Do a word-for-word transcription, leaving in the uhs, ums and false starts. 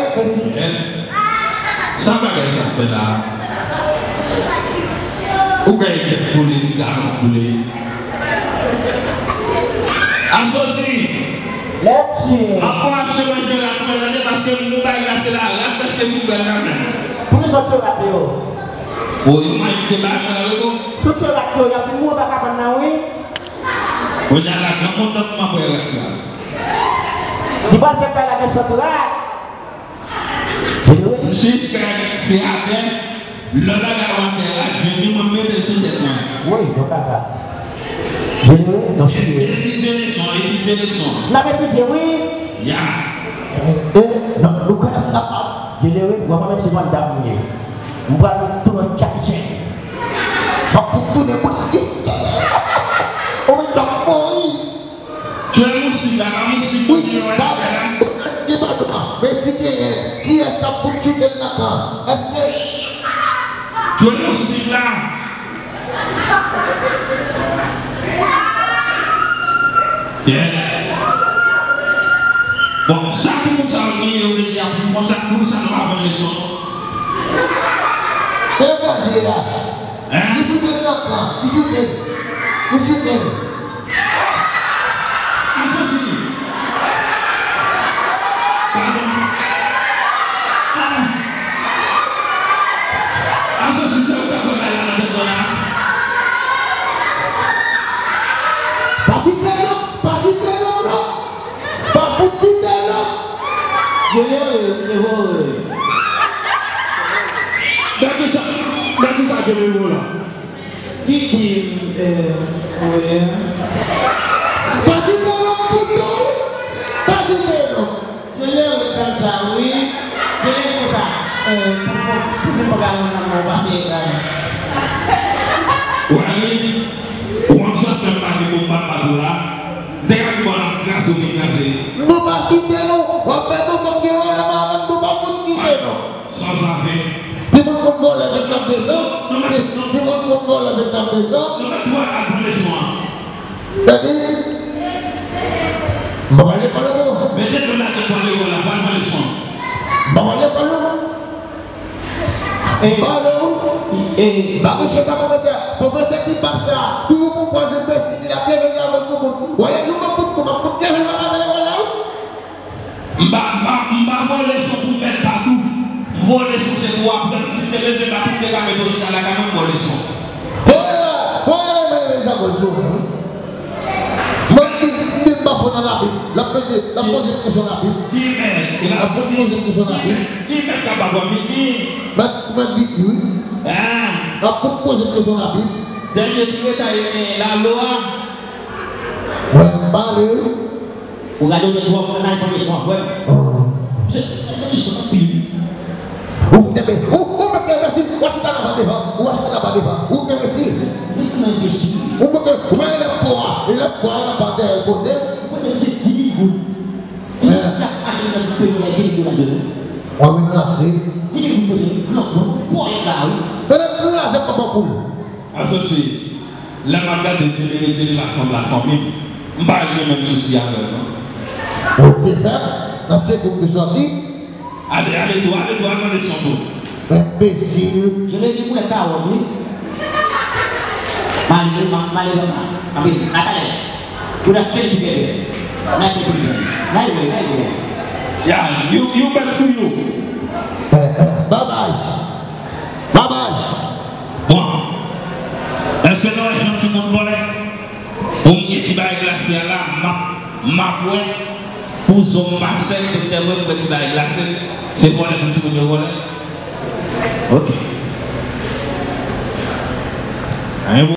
Gade, mèsi. Sa bagay sa fè la. Ou ka ekri pou li, ti gason pou li. Asosi. Lètye. Ankò ap chanje rat mwen tande paske nou bay la se la rat paske nou bèl la menm. Poukisa w tire rat yo? O, yo manke bagay mwen la wi bon. Si w tire rat yo, y ap vin mouri anba kabann nan wi. Kounye a la granmoun nan kòman bwè rès la. Li pral fè kay la gen sant rat. Jiska se atè, lè bagay ou atè la, jwenn li mwen mete l sou tèt mwen. Woy, non kaka. Jenere, non chire. Etidye leson, etidye leson. N ap etidye wi. Ya. E, non, nou kwè n ap kapab. Jenere, w ap wè menm si mwen dam mwen ye. M pral tounen Jackie Chan. M ap fout tounen Moïse. Ou menm Moïse. Tchwe mousik la, pa mousik wi, mwen pa gen pa dwa. Men si genyen, kiyès k ap fout tchwe l nan kan? Èske tchwe mousik la. Yeah. Bon, sa pou moun sa yo genyen yo vle di a pou konsa pou sa nou pa pran leson. Degaje a. Hein? Li fout nan kan, li fout. Li fout. Asosi. Padon. Ah. Asosi sa ou ta pran la nan tèt mwen la. Pa site non, pa site non, non. Pa fout site non. Yo, yo, yo, yo, yo. Gade sa, gade sa ke yo la. Li di m, eh, wi. Pa di tè lòt pou yo, pa di tè lòt. Yo lè yo tann sa wi. Yo lè konsa, eh, pou, pou, pou vin pa gade nan mwen, pase gade. Wali, ou an sa fè m pa di pou m pa pa tou la. Dèyè li bon la, kraze ou vin kraze. Nou pa site non, w ap fè nou konn gen wè la madanm nou pa konn site non. Sanzave. Timoun konn vòlè vennèf dezan. Timoun konn vòlè vennèf dezan. Tande? M pa pale lekòl non. Mete dlo ladan pale wè la, pale pale son. M pa pale lekòl non. Pale ou. M pa gen chèz a pwofesè. Pwofesè ki bab sa. Toujou pou pwaze mesi li ap leve li avèk tout moun. Wè, nou mwen kout kou, m ap kout leve m ap pale lekòl la wi. M pa, m pa, m pa voye leson pou m mèt pa tou. M voye leson se pou aprann si Se bezwen pa tout te ka mete w chita la ka menm bò leson. Oye, oye, oye, oye, sa bò leson, wi. Mwen di, m di m pa fò nan Labib. L ap mete, l ap poze m kesyon Labib. Ki mèt? L ap poze m kesyon Labib. Ki mèt ka pa vwa vini? Mèt, mèt vini, wi. Ah. L ap poze m kesyon Labib. Dènye ti detay, eh, lalwa. Mwen pale, wi. Ou gade yon nèg twòp nan pran kesyon an, frè m. Se, se kesyon anpil. Ou fout enpe. Ou, ou mete enbesil. Ou achita nan pa devan. Ou achita nan pa devan. Ou enbesil. Se kòman enbesil? Ou mete, ou wè elèv fò a. Elèv fò a nan pa dèyè l poze. Ou mete se di goud. Di sa a gen nan peyi a, gen goud ladan l. Ou ap vin ranse. Di goud poze. Pran, pran, pran la, wi. Tande kraze kòkò poul. Asosye, lè m ap gade jeneratè de lasanm la fanmi m, m pa gen menm sousi avè l non. Ou te fè, nan segonn ki sòti. Ale, ale tou, ale tou, al mande son tou. Enbesil. Jeneratè koulè kawòt, wi. Male, ma-, male, male, male, male. Ou da fè li bebe. Na te bebe. Na yo, na yo. Yeah, you, you best for you. Babay. Babay. Bon. Èske nou wè jan timoun vòlè? Bon, m gen ti bagay glase a la, m ap, m ap wè. Pou zon m pa sèk, doktè mwen, m wè ti bagay glase. Se vòlè pou timoun yo vòlè. Ok. Anyen